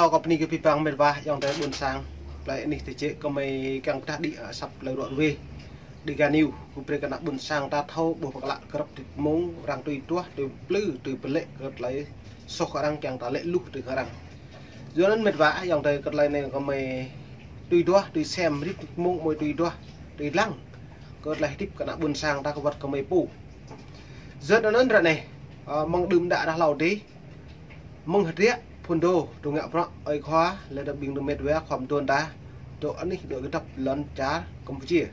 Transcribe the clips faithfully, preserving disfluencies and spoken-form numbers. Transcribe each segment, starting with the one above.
Ơ, kâo bơni kơ abih bang met wa ayŏng adơi ƀuôn sang. Tơlơi anih tơjĕ kơ mơi kiăng pơdah đĭ, ơ, asăp tơlơi ruă ruê. Dega News, kơ brơi kơ ană ƀuôn sang ta thâo ƀuh pơklă grăp tơlơi mơ̆ng arăng tui duah, tui plư, tui pơlĕ kơ tơlơi soh kơ arăng kiăng ta lĕ luh tui kơ arăng. Yua anŭn met wa ayŏng adơi kơ tơlơi anai kơ mơi tui duah, tui sem rĭm tơlơi mơ̆ng mơi tui duah, tui lăng kơ tơlơi hơdip kơ ană ƀuôn sang ta kơ wơ̆t kơ mơi pô. Yua anŭn ră anai, ơ, mơ̆ng đưm đă ră hlâo dih, mơ̆ng hơdră phŭn dô, dô ngă bruă, ơi khua, lĕ dŏ ƀing dŏ met wa khua mơdôn ta, dŏ anih dŏ kơdŏp lŏn čar Campuchia.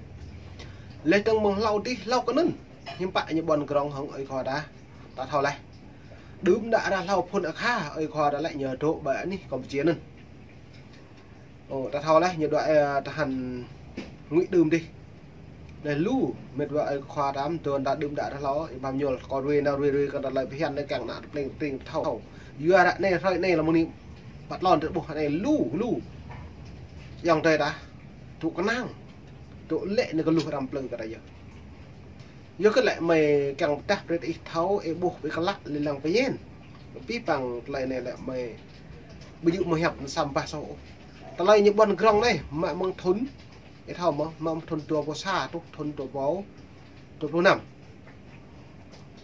Lĕ tơ̆ng mơ̆ng hlâo dih, hlâo kơ anŭn, hiư̆m pă ñu ƀuăn grŏng hăng ơi khua ta, ta thâo laih. Đưm đă ră hlâo phŭn akha, ơi khua ta lĕ ñu dŏ ƀơi anih Campuchia anŭn. Ơ, ta thâo laih, ñu dŏ, ơ, tơhan ngui đưm dih. Anai lu, met wa ơi khua ta mơdôn ta đưm đă ră hlâo, ih pam ñuăl kơ ruê nao ruê ruê kơ tơlơi phiăn anai kiăng ană plĕng plĕng thâo. Yua ră anai, hrơi anai lăm mơni păt lŏn tơ̆ ƀuh anai lu, lu. Ayŏng adơi ta, tŭ kơnang, tŭ lĕ anai kơ luh răm plư kơ ta yơh. Yua kơ lĕ mơi kiăng pơdah brơi ih thâo, ih ƀuh, ih klă, lĕ lăng pơyên. Abih bang tơlơi anai lĕ mơi ƀu djơ̆ mơ̆ hiăp samơ̆ bah soh ôh. Tơlơi ñu ƀuăn grŏng anai, mă mơ̆ng thŭn, ih thâo mơ̆, mă mơ̆ng thŭn dua pluh sa truh thŭn dua pluh, dua pluh năm.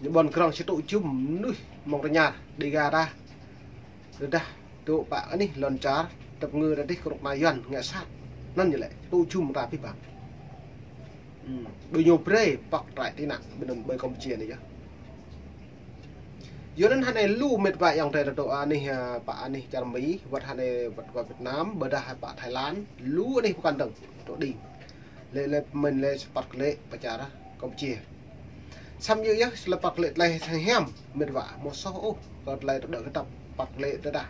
Ñu ƀuăn grŏng či tŭ jum mơnuih mơ̆ng tơñar, Dega ta. Tơdah dŏ pă anih lŏn čar, tơpơngư ta dih kơnuk kơna Yuan ngă sat. Anŭn ñu lĕ, tŭ jum ta abih bang. Hm, ƀu ñu brơi pŏk trại tị nạn ƀơi anŭn ƀơi Campuchia anai yơh. Yua anŭn hơnai lu met wa ayŏng adơi ta dŏ anih, ơ, pă anih čar Mi, wơ̆t hơnai wơ̆t wa Việt Nam, ƀôdah pă Thái Lan, lu anih pơkŏn dơ̆ng, dŏ đing. Lĕ, lĕ, mơ̆n lĕ sơpăt klĕ pơ čar Campuchia. Samơ̆ yơh, yơh, sơlĕ păt klĕ tơlơi sang hiam, met wa, mơ̆ soh ôh, kơ tơlơi tơdŏ kơtăp păt klĕ tơdah.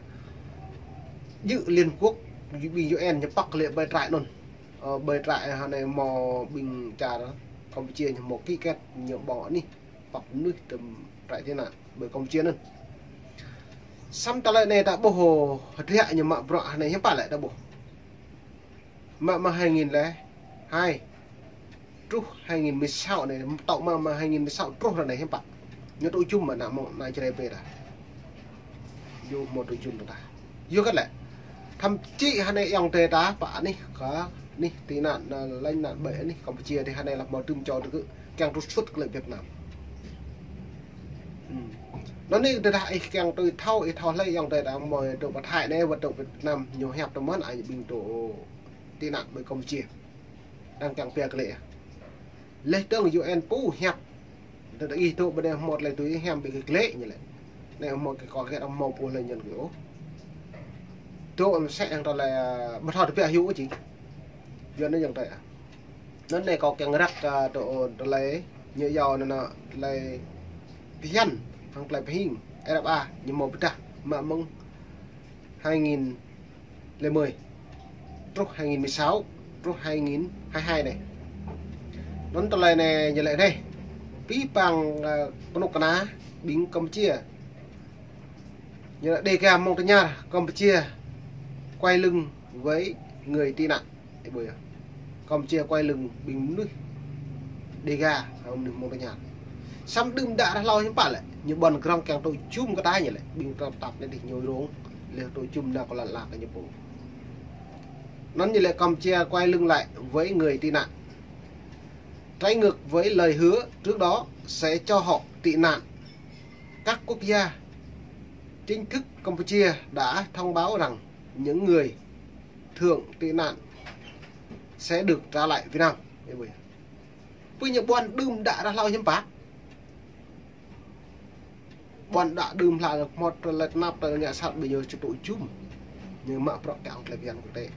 Djơ̆ Liên Quốc, ƀing U N ñu păt klĕ ƀơi trại anŭn. Ơ, ƀơi trại hơnai mơ̆ ƀing čar Campuchia ñu mơ̆ ký kết ñu ƀơ̆ng anih, păt mơnuih tơm trại tị nạn ƀơi Campuchia anŭn. Samơ̆ tơlơi anai ta ƀuh hơdră ñu mă bruă hơnai hiư̆m pă lĕ ta ƀuh. Mă mơ̆ng hai nghìn lẻ hai truh hai nghìn mười sáu anai, tŏ mă mơ̆ng hai nghìn mười sáu truh ră anai hiư̆m pă. Ñu tŭ jum mơ̆ ană mơ̆ng ană Jrai pê ta. Ñu mơ̆ tŭ jum ta. Yua kơ lĕ. Thậm chí hơnai ayŏng adơi ta pă anih kơ anih tị nạn, ơ, lánh nạn ƀơi anih Campuchia dih hơnai lăp mơ̆ tơm čô tơkơ kiăng trục xuất kơ lĕ Việt Nam. Hm. Anŭn anai tơdah ih kiăng tui thâo, ih thâo hlơi ayŏng adơi ta mơ̆ dŏ pơ Thái anai, wơ̆t dŏ Việt Nam, ñu hiăp tơmơ̆n ai ƀing dŏ tị nạn ƀơi Campuchia. Đang kiăng pia klĕ. Lĕ tơ̆ng U N pô hiăp. Tơdah ih dŏ ƀơi anai hmâo tơlơi tui hiam ƀing kơ klĕ ñu lĕ. Anai hmâo kơ kơ kơ hmâo pô lĕ ñăn kơ ôh. Dŏ mơsĕ hăng tơlơi, ơ, ƀu thâo tơbiă hyu ôh či. Yua anŭn ayŏng adơi. Anŭn anai kâo kiăng răk, ơ, dŏ tơlơi ñu yua anŭn anŭn tơlơi phiăn hăng tơlơi pơhing R F A ñu mơ̆ pơdah mă mơ̆ng hai nghìn lẻ mười truh hai nghìn mười sáu truh hai nghìn hai hai anai. Anŭn tơlơi anai ñu lĕ anai. Abih bang, ơ, kơnuk kơna ƀing Campuchia. Ñu lĕ Dega mơ̆ng tơñar Campuchia quay lưng với người tị nạn. Ơ, ƀơi yơh. Campuchia quay lưng ƀing mơnuih Dega, hăng mơnuih mơ̆ng tơñar. Samơ̆ đưm đă ră hlâo hiư̆m pă lĕ. Ñu ƀuăn grŏng kiăng tŭ jum kơ ta ñu lĕ. Ƀing tơpă tap anai dih ñu rông. Lĕ tŭ jum nao kơ lăn ala kơ ñu pô. Anŭn ñu lĕ Campuchia quay lưng lại với người tị nạn. Trái ngược với lời hứa trước đó sẽ cho họ tị nạn. Các quốc gia chính thức Campuchia đã thông báo rằng những người thượng tị nạn sẽ được trả lại Việt Nam. Ơ, ƀơi yơh. Pơ ñu ƀuăn đưm đă ră hlâo hiư̆m pă. Ƀuăn đă đưm hlâo hmâo tơlơi tơnap tơlơi ngă sat ƀing ñu či tŭ jum. Ñu mă bruă kiăng tơlơi phiăn quốc tế.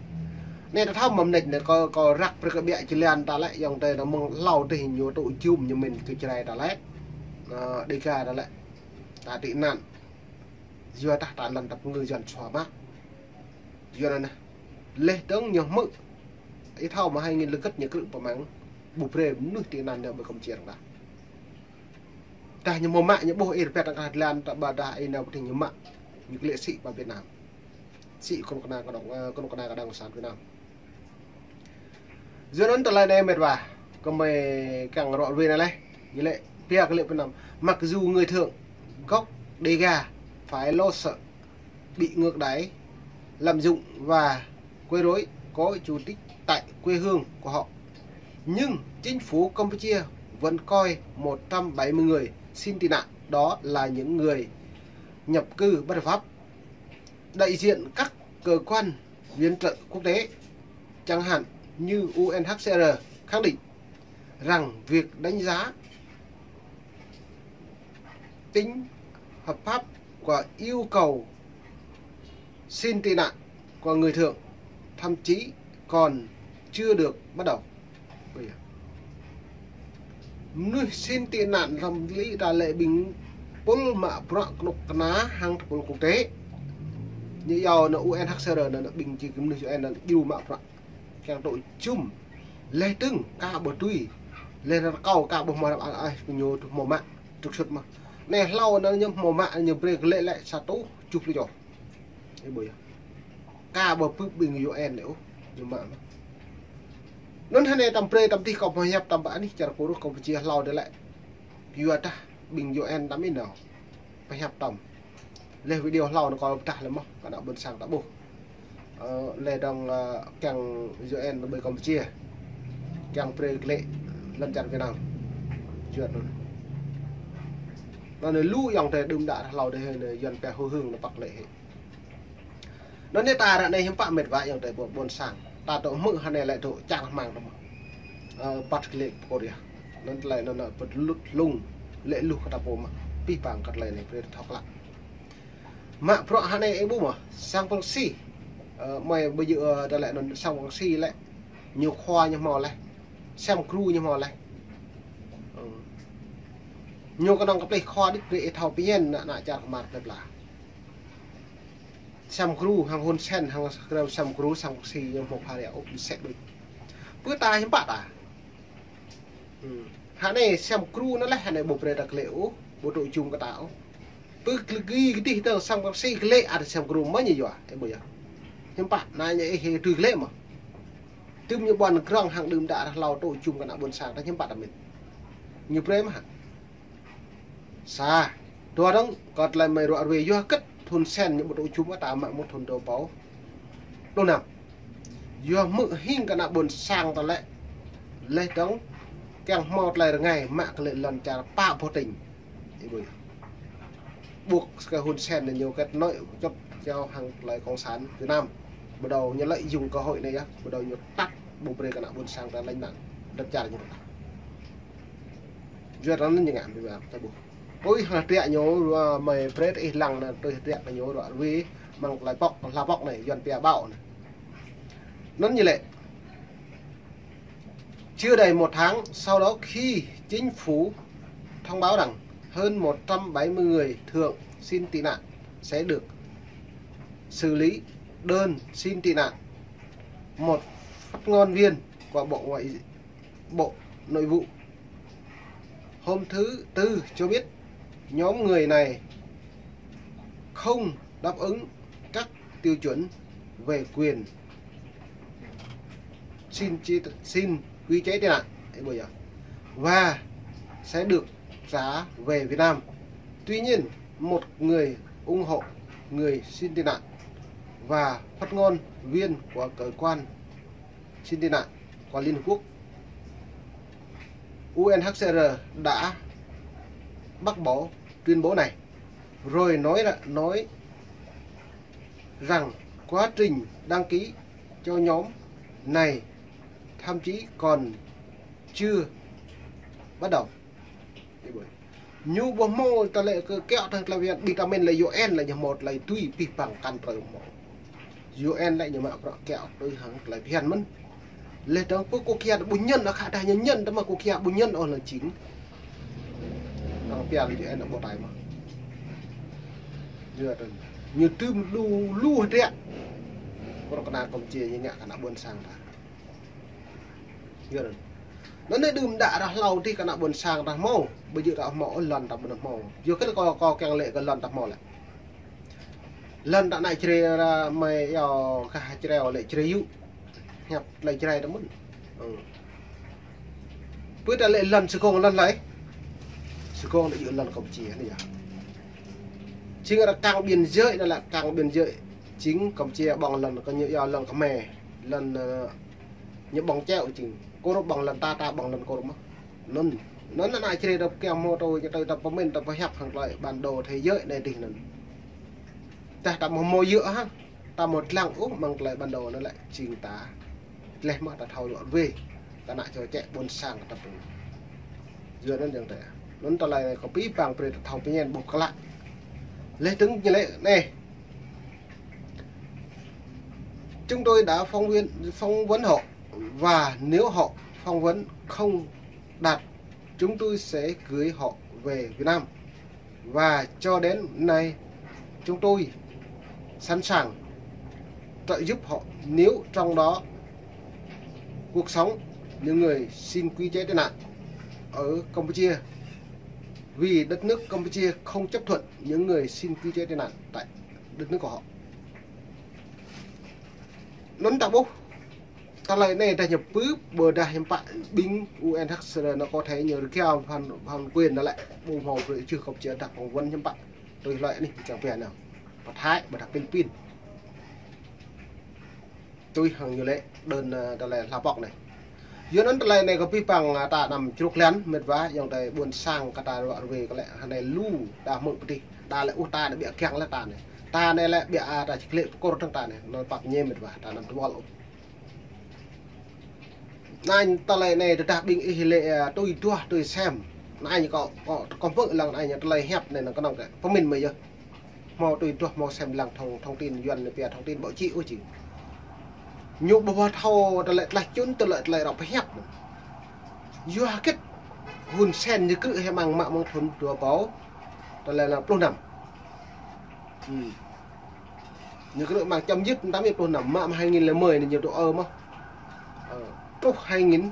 Anai ta thâo mơ̆ mơneč anai kâo, kâo răk brơi kơ ƀiă či lăng ta lĕ ayŏng adơi ta mơ̆ng hlâo dih ñu tŭ jum ñu mĭn kơ Jrai ta lĕ. Ơ, Dega ta lĕ. Ta tị nạn. Yua dah ta lŏn tơpơngư Yuan sua mă. Yua anŭn anai. Lĕ tơ̆ng ñu hmư̆. Ih thâo mơ̆ hai nghìn lơ gĕt ñu krư̆ pơmăng. Ƀu brơi mơnuih tị nạn ñu ƀơi Campuchia ră anai. Dah ñu mơ̆ mă ñu ƀuh ih rơbet angkah lăn ta ƀôdah ih nao pơ dih ñu mă. Ñu klĕ sĭ pơ Việt Nam. Sĭ kơnuk kơna kơđông, ơ, kơnuk kơna kơđông cộng sản Việt Nam. Yua anŭn tơlơi anai met wa. Kơ mơi kiăng ră ruê anai lĕ. Ñu lĕ pia kơ lĕ Việt Nam. Mặc dù người Thượng gốc Dega phải lo sợ bị ngược đãi lạm dụng và quấy rối có chủ đích tại quê hương của họ. Nhưng chính phủ Campuchia vẫn coi một trăm bảy mươi người xin tị nạn đó là những người nhập cư bất hợp pháp. Đại diện các cơ quan viện trợ quốc tế, chẳng hạn như U N H C R, khẳng định rằng việc đánh giá tính hợp pháp của yêu cầu xin tị nạn của người Thượng thậm chí còn chưa được bắt đầu. Ôi da. Mnuih xin tị nạn tâm lý ta lĕ ƀing pul mă bruă kơnuk kơna hăng tơpul quốc tế. Ñu yua anŭn U N H C R anŭn ƀing či kơ mnuih U N anŭn djru mă bruă kiăng tŭ jum. Laih dơ̆ng ka ƀu tui. Laih anŭn kâo ka ƀu hmâo ră anai kơ ñu tŭ hmâo mă. Trục xuất mă. Anai hlâo anŭn ñu hmâo mă ñu brơi glaĭ lĕ sa rơtuh tơjuh pluh čô. Ih ƀuh yơh. Ka ƀu pơpŭ ƀing U N lĕ ôh. Ñu mă mă. Anŭn hơnai tăm brơi tăm tih kâo pơhiăp tăm ƀă anih čar kơruh Campuchia hlâo dih lĕ. Yua dah ƀing U N tăm ih nao. Pơhiăp tăm. Laih video hlâo anŭn kâo pơdah lĕ mơ̆n, kơ ană ƀôn sang ta ƀuh. Ơ, laih dơ̆ng, ơ, kiăng U N ƀơi Campuchia. Kiăng brơi glaĭ lŏn čar Việt Nam. Juăt anŭn. Anŭn lu ayŏng adơi đưm đă hlâo dih anŭn Yuan pia hô hương anŭn păk lĕ hĭ. Anŭn anai ta ră anai hiư̆m pă mĕt wa ayŏng adơi ƀôn, ƀôn sang. Ta tŭ hmư̆ hơnai lĕ tŭ čang rơmang tơmă. Ơ, păt glaĭ pơkŏr yơh. Anŭn tơlơi anŭn anŭn pơtơlut hlung lĕ luh kơ ta pô mă. Pih pang kơ tơlơi anai brơi thâo klă. Mă bruă hơnai ih ƀuh mơ̆n, sang Prăng Si. Ơ, mơi ƀu djơ̆, ơ, tơlơi anŭn sang Prăng Si lĕ. Ñu khua ñu hmâo laih. Sem Gru ñu hmâo laih. Ơ. Ñu kơnơ̆ng kơ plih khua đĭ brơi ih thâo pơñen ană, ană čar kơmar plơi pla. Sem Gru hăng Hun Sen hăng krem Sem Gru sang Prăng Si ñu hmâo pha rĕ ôh, sĕ đôč. Pơ ta hiư̆m pă ta. Hmm. Hơnai Sem Gru anŭn laih, hơnai ƀu brơi ta glaĭ ôh, ƀu tŭ jum kơ ta ôh. Pơ glư gih kơdih tơ sang Prăng Si glaĭ ăt Sem Gru mơ̆n ñu yua, ih ƀuh yơh. Hiư̆m pă, anai ñu ih tui glaĭ mơ̆n. Tơm ñu ƀuăn grong hăng đưm đă ră hlâo tŭ jum kơ ană ƀôn sang ta hiư̆m pă ta mĭn. Ñu brơi mơ̆n hă. Sa, dua dơ̆ng, kơ tơlơi mơi ruă ruê yua hơget Hun Sen ñu ƀu tŭ jum kơ ta mă mŭt thun dua rơbâo pluh năm. Yua hmư̆ hing kơ ană ƀôn sang ta lĕ, laih dơ̆ng, kiăng hmâo tơlơi rơngai mă kơ lĕ lŏn čar pă boh tỉnh. Ih ƀuh yơh. Ƀuh kơ Hun Sen anai ñu kết nối čŭt čao hăng tơlơi Cộng sản Việt Nam. Bắt đầu ñu lợi dụng cơ hội anai yơh, bắt đầu ñu tăt ƀu brơi kơ ană ƀôn sang ta lánh nạn. Lŏn čar ñu. Juăt anŭn ñu ngă ƀing ta ƀuh. Ôi, hơdră ñu, ơ, mơi brơi ih lăng anŭn, tui hơdră ñu ruă ruê, mơ̆ng tơlơi pŏk, hla pŏk anai, Yuan pia ƀâo anai. Anŭn ñu lĕ. Chưa đầy một tháng, sau đó khi chính phủ thông báo rằng hơn một trăm bảy mươi người Thượng xin tị nạn sẽ được xử lý đơn xin tị nạn, một phát ngôn viên của Bộ Ngoại Bộ Nội vụ hôm thứ Tư cho biết nhóm người này không đáp ứng các tiêu chuẩn về quyền xin chi-, xin quy chế tị nạn, ih ƀuh yơh, và sẽ được trả về Việt Nam. Tuy nhiên, một người ủng hộ người xin tị nạn và phát ngôn viên của cơ quan xin tị nạn của Liên Hợp Quốc, U N H C R, đã bác bỏ tuyên bố này, rồi nói ra-, nói rằng quá trình đăng ký cho nhóm này thậm chí còn chưa bắt đầu. Ñu ƀu hmâo tơlơi kơ kiaŏ tơ̆ng tơlơi phiăn, ƀing ta mĭn lĕ U N lĕ ñu hmâo tơlơi tui pih pang kăn trơ hmâo. U N lĕ ñu mă bruă kiaŏ tui hăng tơlơi phiăn mơ̆n. Laih dơ̆ng pơ kâo kiăng ƀu ñăn, ơ khă dah ñu ñăn, tơma kâo kiăng ƀu ñăn ôh lăng jing. Arăng pia lĕ U N ƀu tai mơ̆n. Yua tơ̆ng. Ñu tŭm lu, lu hơdră. Kơ kơnăl kâo či ñu ngă kơ ană ƀôn sang ta. Yua anŭn. Anŭn anai đưm đă ră hlâo dih kơ ană ƀôn sang ta hmâo, ƀu djơ̆ ta hmâo, ôh lŏn ta ƀu hmâo. Yua kơ kâo, kâo kiăng lĕ kơ lŏn ta hmâo lĕ. Lŏn ta anai Jrai ra mơi yua kah Jrai lĕ Jrai yŭ. Hiăp tơlơi Jrai ta mơ̆n. Ơ. Pơ ta lĕ lŏn Sài Gòn lŏn hlơi. Sài Gòn lĕ yua lŏn Campuchia anai yơh. Jing arăng căng biên giới anŭn lĕ căng biên giới. Jing Kampuchia ƀơ̆ng lŏn, kơ ñu yua lŏn Khmer, lŏn, ơ, ñu ƀơ̆ng čeo jing. Kur ƀơ̆ng lŏn ta, ta ƀơ̆ng lŏn Kur mơ̆n. Anŭn, anŭn ană Jrai ta kiăng hmâo tui, tui ta pơmĭn, ta pơhiăp hăng tơlơi bản đồ thế giới anai dih anŭn. Tơdah ta ƀu hmâo yua hă, ta ƀu lăng ôh mơ̆ng tơlơi bản đồ anŭn lĕ jing ta. Laih mơ̆ ta thâo lŏ wê, kơ ană čô čĕ ƀôn sang ta pô. Yua anŭn yơh tơ. Anŭn tơlơi anai kơ abih bang brơi ta thâo pơñen ƀuh klă. Laih dơ̆ng ñu lĕ anai. Chúng tôi đã phỏng vấn, phỏng vấn họ, và nếu họ phỏng vấn không đạt, chúng tôi sẽ gửi họ về Việt Nam. Và cho đến nay, chúng tôi sẵn sàng trợ giúp họ nếu trong đó cuộc sống những người xin quy chế tị nạn ở Campuchia, vì đất nước Campuchia không chấp thuận những người xin quy chế tị nạn tại đất nước của họ. Anŭn ta ƀuh. Tơlơi anai dah ñu pơpŭ, ƀôdah hiư̆m pă ƀing U N H C R anŭn kơ thâo ñu rơgao phăn, phăn quyền anŭn lĕ, ƀu hmâo brơi čư̆ kơ či dah phỏng vấn hiư̆m pă. Tui hloi anih ƀing čang pia anŭn. Pơ Thái, ƀôdah Philippin. Tui hăng ñu lĕ, đơn, ơ, tơlơi hla pŏk anai. Yua anŭn tơlơi anai kơ abih bang, ơ, ta anăm čruk lăn, mĕt wa, yŏng tơi ƀôn sang kơ ta ruă rơwe kơ lĕ, hơnai lu, ta hmư̆ pơtih, ta lĕ ôh ta anai ƀiă kiăng lĕ ta anai. Ta anai lĕ ƀiă, ơ, ta či klĕ pơkơ̆r tơ̆ng ta anai, anŭn pap ñe mĕt wa, ta anăm tơwăl ôh. Anai tơlơi anai tơdah ƀing ih lĕ, ơ, tui duah tui sem. Anai kâo, kâo, kâo hmư̆ lăng anai tơlơi hiăp anai năng kơnơ̆ng kơ pơmĭn mơ̆ yơh. Hmâo tui duah hmâo sem lăng thông, thông tin Yuan anai pia thông tin báo chí ôh jing. Ñu ƀu thâo tơlơi tlaih čun tơlơi, tơlơi rŏk pơhiăp. Yua hơget Hun Sen ñu krư̆ hĭ mơ̆ng mă mơ̆ng thŭn dua rơbâo tơlơi lăm pluh năm. Hmm. Ñu krư̆ mơ̆ng chấm dứt tăm yơh pluh năm, mă mơ̆ng hai nghìn lẻ mười anai ñu dŏ ơ mơ̆n. Ơ, truh hai nghìn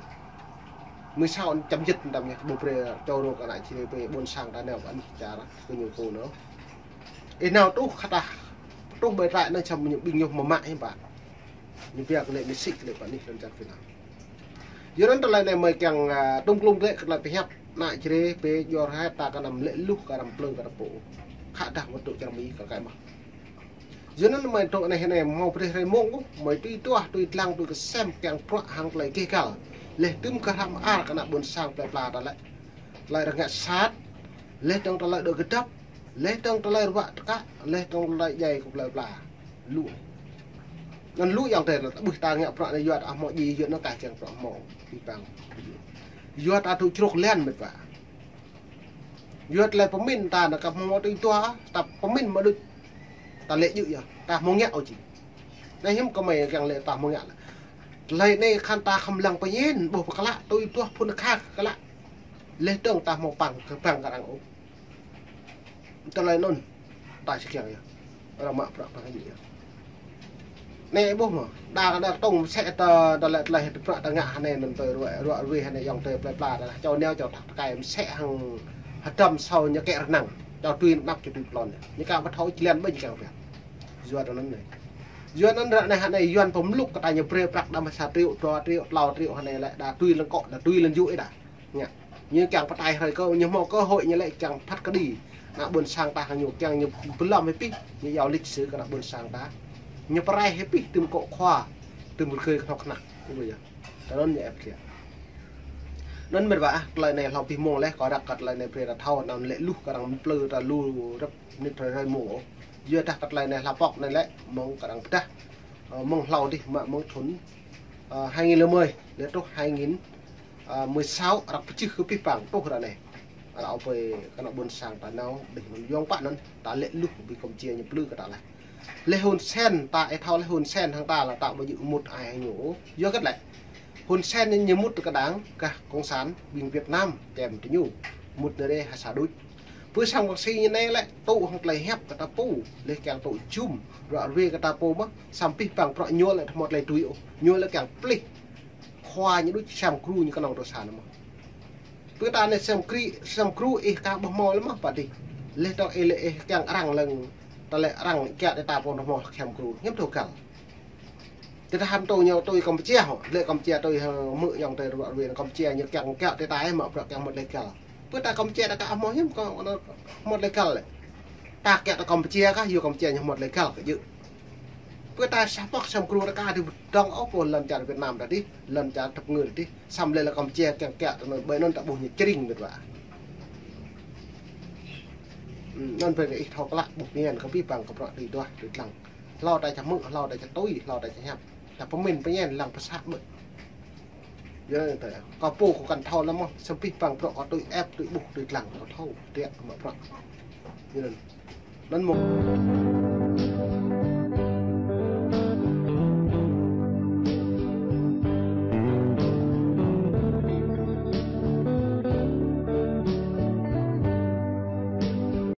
mười sáu chấm dứt tăm yơh, ƀu brơi čô rô kơ ană Jrai pơ ƀôn sang ta nao pơ anih čar kơ ñu pô anŭn. Ih nao truh kơ ta, truh ƀơi trại anŭn čăm ñu ƀing ñu mơmă hiư̆m pă. Ñu pia kơ lĕ mơsĭ kơ lĕ pơ anih lŏn čar Việt Nam. Yua anŭn tơlơi anai mơi kiăng, ơ, tŭm klŭm glaĭ kơ tơlơi pơhiăp ană Jrai pơ djŏr hai ta kơ anăm lĕ luh kơ anăm plư kơ ta pô. Khă dah wơ̆t dŏ čar Mi kơ kai mơ̆n. Yua anŭn mơi truh anai hơnai hmâo brơi hrơi mông ôh, mơi tui duah, tui lăng, tui kơsem kiăng bruă hăng tơlơi gêh gal. Laih dơ̆ng kơ hrăm ar kơ ană ƀôn sang plơi pla ta lĕ. Tơlơi rơngiă sat, laih dơ̆ng tơlơi dŏ kơdŏp, laih dơ̆ng tơlơi ruă tơkă, laih dơ̆ng tơlơi djai kơ plơi pla. Lu. Anŭn lu yŏng tơi, ƀuh ta ngă bruă anai yua ta hmâo djai, yua anŭn kah kiăng bruă hmâo, abih bang. Yua ta tŭ čruk lăn mĕt wa. Yua tơlơi pơmĭn ta anŭn kơ hmâo tui duah, ta pơmĭn mă đôč. Ta lĕ djơ̆ yơh, ta hmâo ngă ôh jing. Anai hiư̆m kơ mơi kiăng lĕ ta hmâo ngă lĕ. Tơlơi anai khăn ta khŏm lăng pơñen, ƀuh pơklă, tui duah phŭn kha pơklă. Laih dơ̆ng ta hmâo păng, kơ păng kơ arăng ôh. Tơlơi anŭn, ta či kiăng yơh. Arăng mă bruă păng hĭ yơh. Anai ƀuh mơ̆n, đa, đa tŏng mơsĕ ta, ta lĕ tơlơi hơdip bruă ta ngă hơnai anŭn tơi ruă, ruă rơwe hơnai yŏng tơi plơi pla ta, čô nao čô thăk tơkai mơsĕ hăng hơdăm sâo ñu kĕ rơnăng, čô tui anăp čô tui plon. Ñu kơ ƀu thâo či lăn ƀơi ñu kiăng pia. Yua anŭn anai. Yua anŭn ră anai hơnai Yuan pơmluk kơ ta ñu brơi prăk đăm sa triệu, dua triệu, klâo triệu hơnai lĕ đa tui lăng kŏ, đa tui lăng yŭ ih đa. Ngă. Ñu kiăng pơtai hrơi kơ, ñu hmâo cơ hội ñu lĕ kiăng phat kơđi. Ană ƀôn sang ta hăng ñu kiăng ñu pơlăm hĭ pih, ñu iâu lịch sử kơ ană ƀôn sang ta. Ñu pơrai hĭ pih tơm kŏ khua, tơm rơgơi kơnŏk kơnăk. Ƀu yơh. Tơ anŭn ñu ĕp kiăng. Anŭn mĕt wa ah, tơlơi anai hlâo pih mông laih, kơ răk kơ tơlơi anai brơi ta thâo, anŭn lĕ luh kơ arăng plư ta lu rơ̆p mơnit hrơi hrơi mông ôh. Yua dah kơ tơlơi anai hla pŏk anai lĕ, mơ̆ng kơ arăng pơdah. Ơ, mơ̆ng hlâo dih mă mơ̆ng thŭn, ơ, hai nghìn lẻ mười, lĕ truh hai nghìn, ơ, mười sáu, arăng pơčih kơ abih bang, truh ră anai. Arăng pơi kơ ană ƀôn sang ta nao, dih anŭn yŏng pă anŭn, ta lĕ luh ƀing Kampuchia ñu plư kơ ta laih. Laih Hun Sen, ta ih thâo laih Hun Sen hăng ta lĕ ta ƀu djơ̆ mŭt ai hăng ñu. Yua hơget lĕ. Hun Sen ñu mŭt kơ đảng, gah Cộng sản, ƀing Việt Nam, čem tơ ñu. Mŭt anai rê ha sa đôč. Pơ sang Păng Si ñu anai lĕ tŭ hăng tơlơi hiăp kơ ta pô, laih kiăng tŭ jum, ruă rơwe kơ ta pô mơ̆n, samơ̆ abih bang bruă ñu lĕ ƀu hmâo tơlơi tui ôh, ñu lĕ kiăng plih. Khua ñu đôč sem gru ñu kơnơ̆ng tơ sa anŭn mơ̆n. Pơ ta anai sem gru, sem gru ih kah ƀu hmâo lĕ mơ̆n pă dih. Laih dơ̆ng ih lĕ ih kiăng arăng lăng, tơlơi arăng kiăng tơ ta pô ƀu hmâo sem gru, hiư̆m thâo găl. Tơdah hăm tui ñu tui Kampuchia hŏ, lĕ Kampuchia tui hăng mơ̆ yŏng tơi ruă rơwe Kampuchia ñu kiăng kiăng tơ ta ih mă bruă kiăng hmâo tơlơi găl. Pơ ta Kampuchia ta kơ hmâo hiư̆m kơ hmâo tơlơi găl lĕ. Ta kiăng tơ Kampuchia kah, yua Kampuchia ñu hmâo tơlơi găl kơ djơ̆. Pơ ta sa mŏk sa mơkrung rơka tui dong ôh pô lŏn čar Việt Nam ta dih, lŏn čar tơpơngư ta dih. Samơ̆ lĕ lĕ Kampuchia kiăng kiăng tơ anŭn, ƀơi anŭn ta ƀuh ñu čring mĕt wa. Ư, anŭn ƀơi ih thâo klă ƀuh miên kơ pih păng kơ prŏ tui duah tui tlăng. Hlâo ta čă hmư̆, hlâo ta čă tui, hlâo ta čă hiăp. Ta pơmĭn pơñen lăng pơsăh ƀơi. Yua anŭn tơ, kâo pô kâo kăn thâo lăm mơ̆, samơ̆ pih păng prŏ kâo tui ĕp, tui ƀuh, tui tlăng, kâo thâo, tiăk kơ mă prŏ. Yua anŭn. Anŭn mơ̆.